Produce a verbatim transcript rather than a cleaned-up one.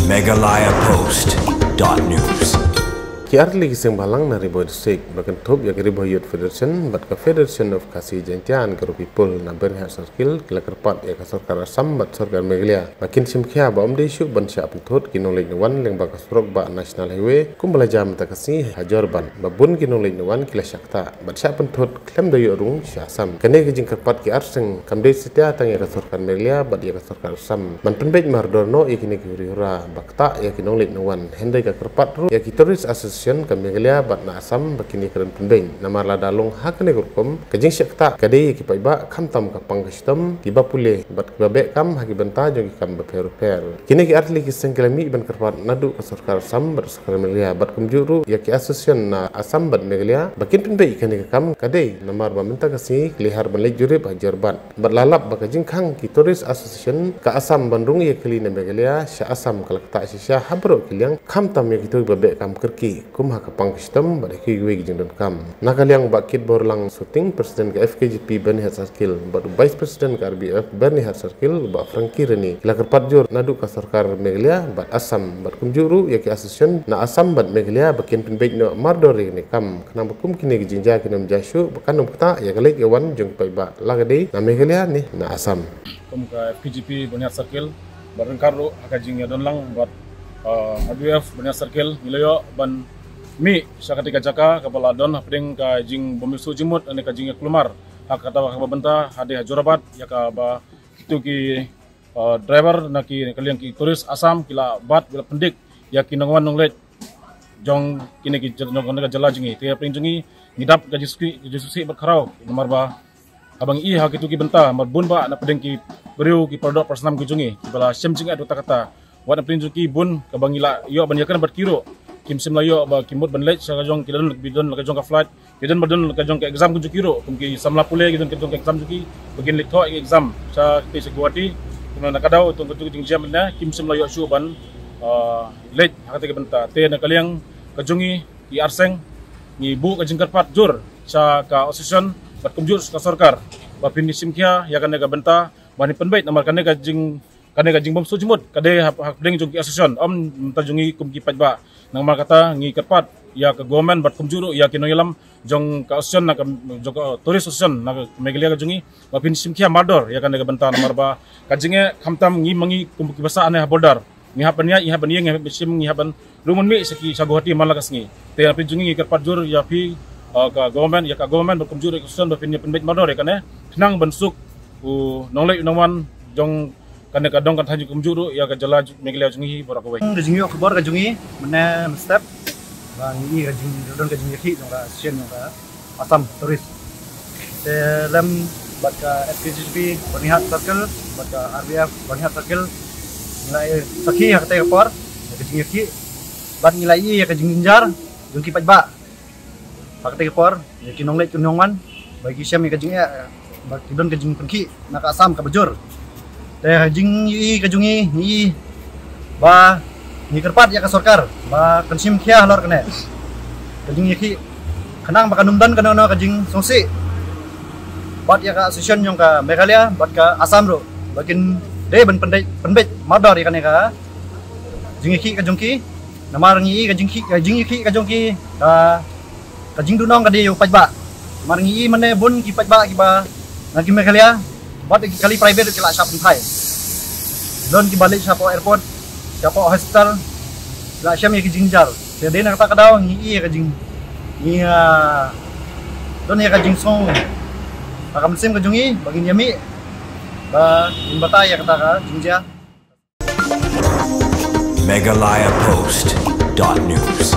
Meghalaya Post dot news. Ki artylli ki seng bhalang na Ri Bhoi District ba kynthup ïa ka Ri Bhoi Youth Federation bad ka Federation of Khasi Jaintia and Garo People na Byrnihat Circle ki la kyrpad ïa ka sorkar Assam bad sorkar Meghalaya ba kin shim khia ba ym dei shuh ban shah pynthut ki nongleit nongwan lyngba ka surok bah National Highway kumba la jia mynta ka sngi ha Jorabat, ba bun ki nongleit nongwan ki la shah ktah bad shah pynthut khlem da ïoh rung sha Assam. Kane ka jingkyrpad ki arseng kam dei satia tang ïa ka sorkar Meghalaya bad ïa ka sorkar Assam ban pynbeit mardor noh ïa kine ki huri hura ba ktah ïa ki nongleit nongwan, hynrei ka kyrpad ruh ïa ki Tourist Association ka Meghalaya bad na Assam ba kin ïakren pynbeit. Namar lada long ha kane ka rukom, ka jingshah ktah ka dei ïa ki paidbah khamtam ka pang ka shitom, kiba pule bad kiba beh kam ha ki bynta jong ki kam bapher bapher. Kine ki artylli ki seng ki la mih ban kyrpad naduh ka sorkar Assam bad sorkar Meghalaya bad kumjuh ruh ïa ki association na Assam bad Meghalaya ba kin pynbeit kane ka kam ka dei namar ba mynta ka sngi ki la har ban leit jurip ha Jorabat. Bad la lap ba ka jingkhang ki Tourist Association ka Assam ban rung ïakylli na Meghalaya sha Assam ka la ktah shisha ha baroh ki liang, khamtam ïa kito kiba beh kam kyrkieh kum ha ka pang ka shitom bad ha kiwei kiwei ki jingdonkam. Na ka liang Bah Kitborlang Suting, President ka F K J P Byrnihat Circle bad u Vice President ka R B F Byrnihat Circle, Bah Frankie Rani, ki la kyrpad jur naduh ka sorkar Meghalaya bad Assam bad kumjuh ruh ïa ki association na Assam bad Meghalaya ba kin pynbeit noh mardor ïa kane ka kam, khnang ba kum kine ki jingjia kin ym jia shuh, ba kan ym ktah ïa ka leit ka wan jong ki paidbah, la ka dei na Meghalaya ne na Assam. Kum ka F K J P Byrnihat Circle, bad ryngkat ruh ha ka jingïadonlang bad, uh, R B F Byrnihat Circle, ngi la ïoh ban mih sha katei ka jaka kaba la don hapdeng ka jingbym ïohsngew jingmut ne ka jingïakulmar ha kata kaba bynta hadien ha Jorabat, ïa kaba kito ki, uh, driver na ki, ka liang ki tourist Assam ki la bat, ki la pyndik ïa ki nongwan nongleit jong kine ki jyl-, jong kane ka jylla jong ngi. Te hapdeng jong ngi, ngi dap ka jingsngewsih, ka jingsngewsih bad khraw namar ba haba ngi ïohi ha kito ki bynta, namar bun bah na pdeng ki briew, ki paradoh parasnam ki jong ngi kiba la shem jingeh da kata kata. Wat na pdeng jong ki bun kaba ngi la ïoh ban ïakren bad ki ruh, kim shym la ïoh ba ki mut ban leit sha ka jong, ki don, ki don la ka jong ka flight, ki don ba don la ka jong ka exam ki jong ki ruh, kum ki samla pule ki don ka jong ka exam jong ki, ba kin leit thoh ïa ka exam sha, sha Guwahati. Kumno na ka daw tang ka jong ka jingjia mynne kim shym la ïoh shuh ban, ah, leit ha kata ka bynta. Te na ka liang ka jong ngi, ki arseng, ngi buh ka jingkyrpad jur sha ka association bad kumjuh ka sorkar ba phin ïa shim khia ïa kane ka bynta ban ïa pynbeit, namar kane ka jing, kane ka jingbym sngewjingmut ka dei ha, hapdeng jong ki association, ym mynta jong ngi kum ki paidbah. Namar kata ngi kyrpad ïa ka government bad kumjuh ruh ïa ki nongïalam jong ka association, na ka, jong ka tourist association na ka Meghalaya ka jong ngi, ba phin shim khia mardor ïa kane ka bynta, namar ba ka jingeh khamtam ngi ma ngi kum ki ba sah ne ha border. Ngi hap ban ïaid, ngi hap ban ïeng, ngi hap ban shim, ngi hap ban rung ban mih sha ki, sha Guwahati man la ka sngi. Te na pdeng jong ngi ngi kyrpad jur ïa phi, uh, ka government, ïa ka government bad kumjuh ruh ka association ba phin ïa pynbeit mardor ïa kane, khnang ban suk u nongleit u nongwan jong kane ka dong ka thaiñ, kumjuh ruh ïa ka jylla Meghalaya jong ngi baroh kawei. Ka jingïoh khubor ka jong ngi mynne mynstep ba ngi ïohi ka jing, don ka jingïakhih jong ka association jong ka Assam Tourist. Te lem bad ka F K J P Byrnihat Circle bad ka R B F Byrnihat Circle, ngi la ïa sakhi ha katei ka por ïa ka jingïakhih bad ngi la ïohi ïa ka jingjynjar jong ki paidbah ha katei ka por, ïa ki nongleit ki nongwan, ba ki shem ïa ka jingeh, ba ki don ka jingpynkhih na ka Assam kaba jur. Te ha ka jingïohi ka jong ngi, ngi ïohi ba ngi kyrpad ïa ka sorkar ba kan shim khia halor kane ka jingïakhih, khnang ba kan ym don kano kano ka jingsngewsih bad ïa ka association jong ka Meghalaya bad ka Assam ruh, ba kin dei ban pynbeit, pynbeit mardor ïa kane ka jingïakhih ka jong ki. Namar ngi ïohi ka jingkhih, ka jingïakhih ka jong ki ka, ka jingduhnong ka dei ïa u paidbah. Namar ngi ïohi mynne bun ki paidbah kiba na ki Meghalaya bad ki kali private ki la shah pynphai. Don kiba leit shapoh airport, shapoh hospital, ki la shem ïa ki jingjynjar. Te dei na kata ka daw ngi ïohi ïa ka jing, ngi, ah, don ïa ka jingsngew ha ka mynsiem ka jong ngi ba ngin ïa mih ba ngin batai ïa kata ka jingjia. Meghalaya Post dot news.